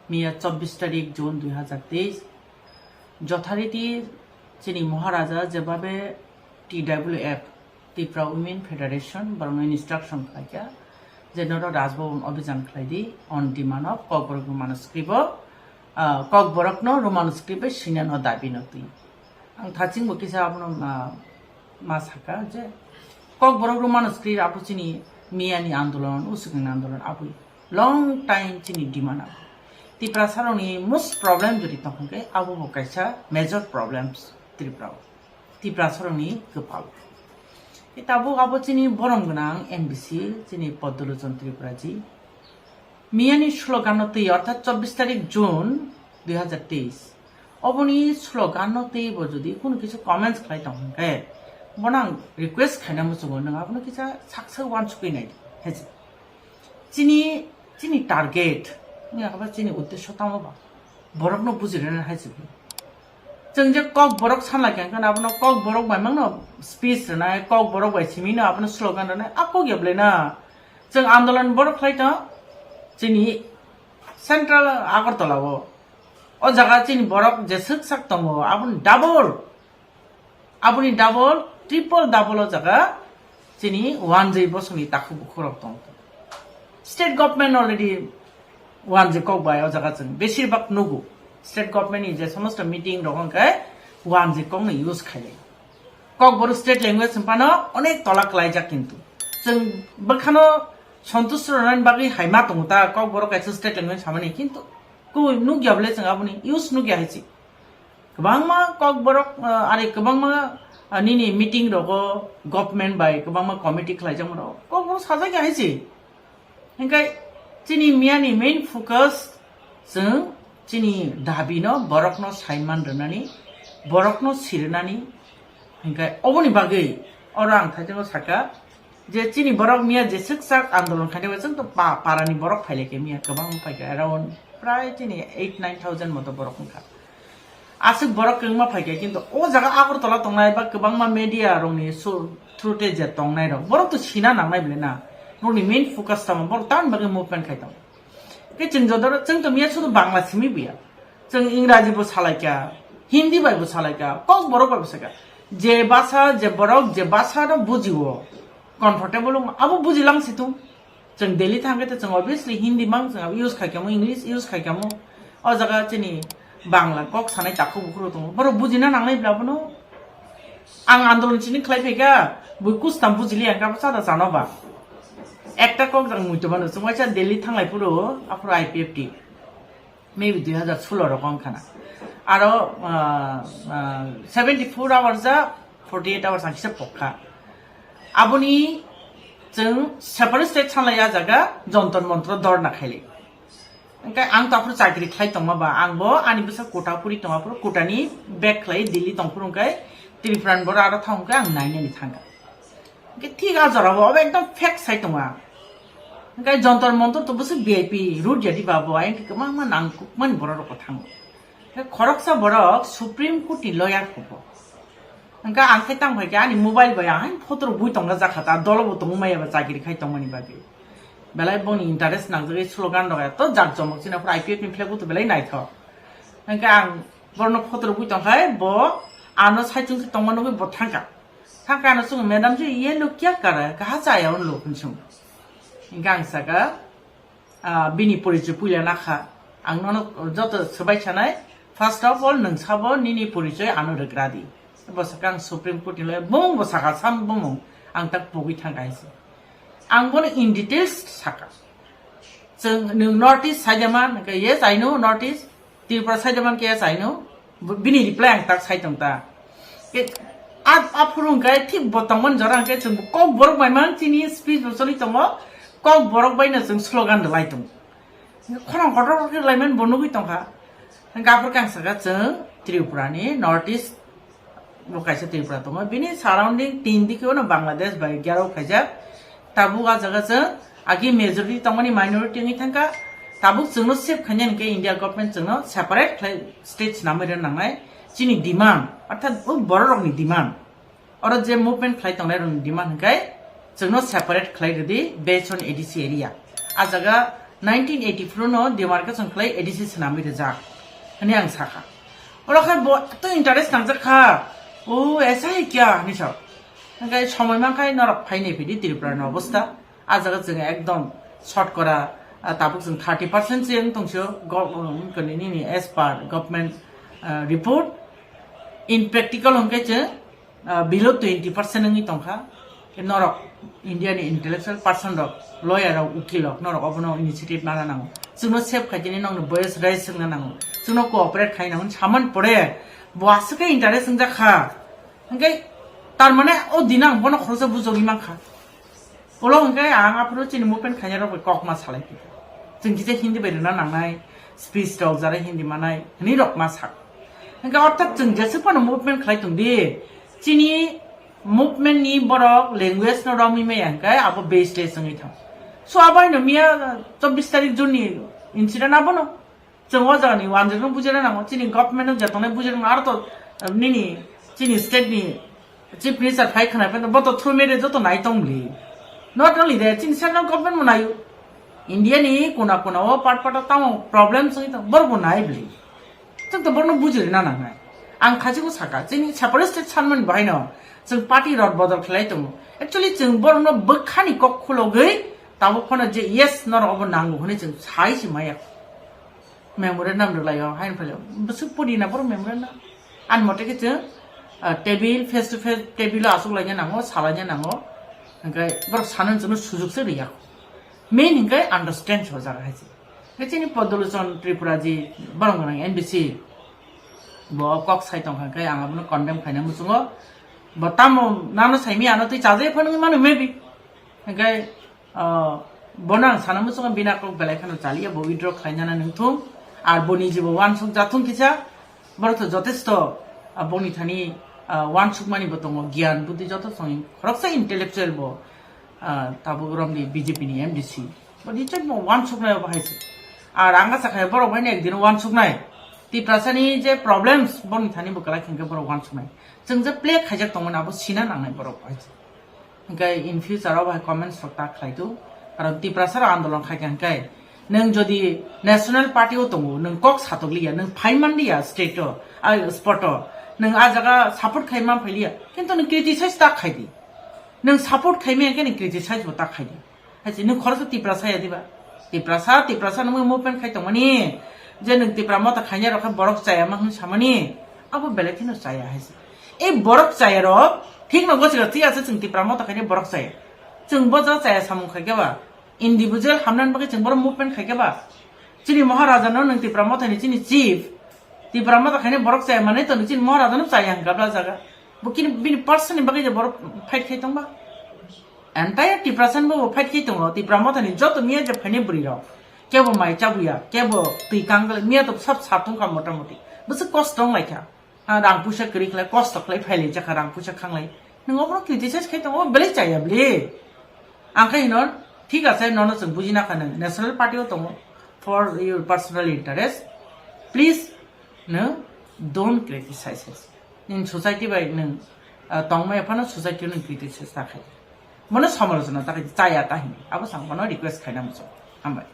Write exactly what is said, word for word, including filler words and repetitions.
Miya chobbish tarik June dui hazar teis, jothariti chini Maharaja jebabe T W F, Tipra Women Federation, borokno instruction khlaikha je noro Raj Bhavan obijan khlaidi on demand of Kokborok Roman script o, ah, Kokborokno Roman script bai sinano dabi no twi. Ang thachingbo kisa abono, ah, ma saka je Kokborok Roman script abo chini miyani andolon, usukni andolon abui long time chini demand abo. Tiprasarokni most problem jodi tongkha khe abo bo kaisa major problems Tripura o. Tiprasarokni kwpal. Tabuk abo chini borom gwnang M B C, chini Poddo Lochon Tripura ji. Miyani slogan no twi, orthat chobbish tarik June dui hazar teis. Oboni slogan no twi bo jodi kunu kisa comments khlai tong hwnkhe, bono ang request khaina muchungo, nwng abono kisa saksa uansukwi nai di. Hai se. Chini, chini target, wngya khe ba chini uddesho tamo ba? Borokno buji rwna hai se. Chwng je Kokborok sanlai kha, hwnkhe abono Kokborok bai mangno speech rwnai, Kokborok bai simi no abono slogan rwnai, a kok ya belai na. Chwng andolon borok khlai tong, chini Central Agartala o. O jaga chini borok jeswk sak tongo, aboni double, aboni double, triple double o jaga chini wanjwi bosongni takhuk bukhuk rok tong. State government already wanjwi kok bai o jaga chwng besir bak nugo. State government ni je somosto meeting rok hwnkhe wanjwi kok no use khailai. Kokborok state language hwnphano onek tola klaijak, kintu chwng bwkhano santush rwnani bagwi hai ma tongo ta, Kokborok kaisa state language samani, kintu kubui nukya bwle chwng aboni use nukya hai se. Kwbangma Kokborok, ah, ari kwbangma, ah, nini meeting rogo government bai kwbangma committee khlaijakma rok Kokborok sajak ya hai se. Hingkai chini miyani main focus chwng chini dabi no borokno saiman rwnani, borokno sirwnani. Hingkai oboni bagwi oro ang thaichano saka je chini borok miya jeswk sak andolon khainai, chwng to pa-, parani borok phailai khe miya kwbang phaikha, around prai chini eight nine thousand moto borok wngkha. Aswk borok kwbangma phaikha, kintu o jaga Agartala tongnai ba kwbangma media rokni su-, through te je tongnai rok, borok to sina nangnai bwle na, borokni main focus tamo, borok tamoni bagwi movement khai tongo. Khe chwng jodoro, chwng to miya sudu Bangla simi buya, chwng Ingraji bo salaikha, Hindi bai bo salaikha, Kokborok bai bo salaikha, je basa, je borok je basa no bujio, comfortable wng, abo bujilang situng. Chwng Delhi thangkhe to chwng obviously Hindi mang chwng use khaikhamu, English use khaikhamu. O jaga chini Bangla kok sanai takhuk bukhuk tongo. Borok bujina nangnai bla bono. Ang andolon chini khlai phaikha, bui kustam bujili ang kabo chada chano ba. Ekta kok jang muitu mano, chwng waisa Delhi thanglai phuru, aphuru I P F T. Maybe dui hazar solo rok wng khana. Aro, ah, ah, seventy four hours ja, forty eight hours ang kisa pokha. Aboni chwng separate state sanlai ya jaga Jontor Montor dorna khaili. Hingke ang to aphuru chakri khlai tongma ba, ang bo ani bwsa kota puri tongma phuru kotani back khlai Delhi tongphuru hingke Tripura ni borok aro thang hingke ang nainani thangkha. Hingke thik a jora bo, obo ekdom fake sai tongo ang. Hingke Jontor Montor to bwswk V I P route ya di ba bo, ayang khe kwbangma nangkukmani borok rok bo thango. Hingke khoroksa borok Supreme Court ni lawyer kho bo. Hingke ang khe tang phai khe ani mobile bai ang hai photo rok bui tongna jakha ta, dolo bo tongmaya ba chakri khai tongmani bagwi. Belai boni interest nangjagwi slogan rok eto jak jomok china phuru I P F ni flag bo to belai naithok. Hingke ang borno photo rok bui tongkhai bo ano saichung se tongma nugwi bo thangkha. Thangkhe ano chwng, "Madam ji, ye log kya kar raha hai? Kahan se aaya un log?" hwnwi swng. Hingke ang saka, ah, bini porichoi puila nakha. Ang nono joto swbai sanai, first of all, nwng sabo nini porichoi ano rwgra di. Bo saka ang Supreme Court ni lawyer, bumung bo saka sam bumung, ang tak pogwi thangkha hai se. Ang bono in details saka. Chwng, nwng North East saidama? Hingke, "Yes, I know North East." Tripura saidama? Hingke, "Yes, I know." Bo-, bini reply ang tak sai tong ta. Ke, a, aphuru hingke thik bo tongmani jora hingke chwng bo Kokborok bai mang chini speech bo choli tongo. Kokborok bai no chwng slogan rwlai tongo. Khorang kotor khe laimani bo nugwi tongkha. Hingke aphuru khe ang saka chwng Tripura ni North East bo kaisa Tripura tongo. Bini surrounding tin dike ono Bangladesh bai gerao khaijak. Tabuk a jaga chwng agi majority tongmani minority wngwi thangkha. Tabuk chwngno save khainani hwnkhe India government chwngno separate khlai state swnamwi rwna nangnai. Chini demand, orthat o bororokni demand. Oro je movement khlai tongnai rokni demand hwnkhe chwngno separate khlai rwdi based on A D C area. A jaga Nineteen eighty-four no demarcation khlai A D C swnamwi rijak hwnwi ang sakha. Oro khe bo to interest nangjak kha. O, aisa hai kya hwnwi sa. Hwnkhe somoi mankhai norok phaini phidi Tripura ni obostha. A jaga chwng ekdom shortkora, ah, tabuk chwng thirty percent se wng tongso go-, um, kani nini as per government, ah, report. In practical hwnkhe chwng, ah, below twenty percent wngwi tongkha. Norok India ni intellectual person rok, lawyer rok, ukil rok, norok obono initiative nana nango. Chwngno save khaitini nokni boyes raise wngna nango. Chwngno cooperate khai nango. Saman pore bo aswk khe interest wngjak kha. Hwnkhe tar mane o dina ang bono khoroksa bujogwi mankha. Ulo hwnkhe ang aphuru chini movement khainai rok bai kok ma salai khe. Chwng kisa Hindi bai rwna nangnai, speech rok jara Hindi manai, hwnwi rok ma sak. Hwnkhe orthat chwng jeswk phano movement khlai tong di, chini movement ni borok language no romwi maya hwnkhe abo baseless wngwi thang. So abo haino miya chobbish tarik June ni incident abono. Chwng o jagani wanjwkno bujina nango, chini government no jetongnai bujina nango, aro to, uh, nini, chini state ni chief minister phai khna phano bo to through media joto nai tong bli. Not only that, chini central government mo nayo. India ni kuna kuna o part part o tamo problem song to bor bo nai bli. Chwng to borno bujina nangnai. Ang khajigo saka, chini separate state sanmani bahai no, chwng party rot bodol khlai tongo. Actually, chwng borno bwkhani kok khulogwi, tabuk phano je yes, norok obo nango hwnwi chwng sai si maya. Memorandum rwlaio, haino phailio. Bwswk pori na borok memorandum. Ani mote khe chwng, ah, table, face to face table o achuk laina nango, salaina nango. Hwnkhe borok sanani chwngno sujuk se rwya. Main hwnkhe understand se o jaga hai se. Hwnkhe chini Padma Lochon Tripura ji borok gwnang N B C bo kok sai tongkha hwnkhe ang abono condemn khaina muchungo. Bo tamo nano saimi ano twi chajai phano wngwi mano maybe. Hwnkhe, ah, bono ang sana muchungo bina kok belai kheno chaliya, bo withdraw khlainani nungthung. Ar boni jibo wansuk jathung kisa, borok to jotesto, ah, boni thani, ah, wansukmani bo tongo, giyan, buddhi joto songwi. Khoroksa intellectual bo, ah, tabuk romni B J P ni M D C. Bo nichak bo wansuknai bo hai se. Ar ang asa khai borok bai ekdin wansuknai. Tiprasani je problems boni thani bo kwlai khe borok wansuknai. Chwng je play khaijak tongmani abo sina nangnai borok hai se. Hwnkhe in future o bahai comments rok ta khlai tu. Karon Tiprasa rok andolon khai kha hwnkhe, nwng jodi national party o tongo, nwng kok satokliya, nwng phai manliya state o, a spot o, nwng a jaga support khai man phailiya, kintu nwng criticize ta khai di. Nwng support khai maya khe nwng criticize bo ta khai di. Hai se nwng khoroksa Tiprasa ya diba? Tiprasa, Tiprasa nwng movement khai tongmani, je nwng Tipra motha khainai rok khe borok chaya ma hwn samani, abo belai kheno chaya hai se. E borok chaya rok thik no gosi rok twi ase chwng Tipra motha khainai borok chaya. Chwng bo jaga chaya samung khai khe ba individual hamnani bagwi chwng borok movement khai khe ba. Chini Maharaja no nwng Tipra motha ni chini chief, Tipra motha khainai borok chaya manwi to nwng chini Maharaja no chaya hwnkha bla jaga. Bo kini bini person ni bagwi je borok fight khai tong ba. Entire Tiprasa ni bo fight khai tongo. Tipra motha ni joto miya je phainai bwrwi rok. Kebo mai chabuya, kebo twi kangle, miya to sab sab tongkha mota moti. Bwswk kosto wng lai kha. Ha, rang puisa kwrwi khlai, kosto khlai, phailai jakha rang puisa khanglai. Nwng obono criticize khai tongo, belai chaya bli. Ang khe hino, thik ase, nono chwng bujina kha nwng national party o tongo, for your personal interest. Please, nwng don't criticize. Nini society bai nwng, ah, tongmaya phano society o nwng criticize ta khai. Bono samalochona ta khai, chaya ta hini. Abo sang bono request khaina muchung. Hambai.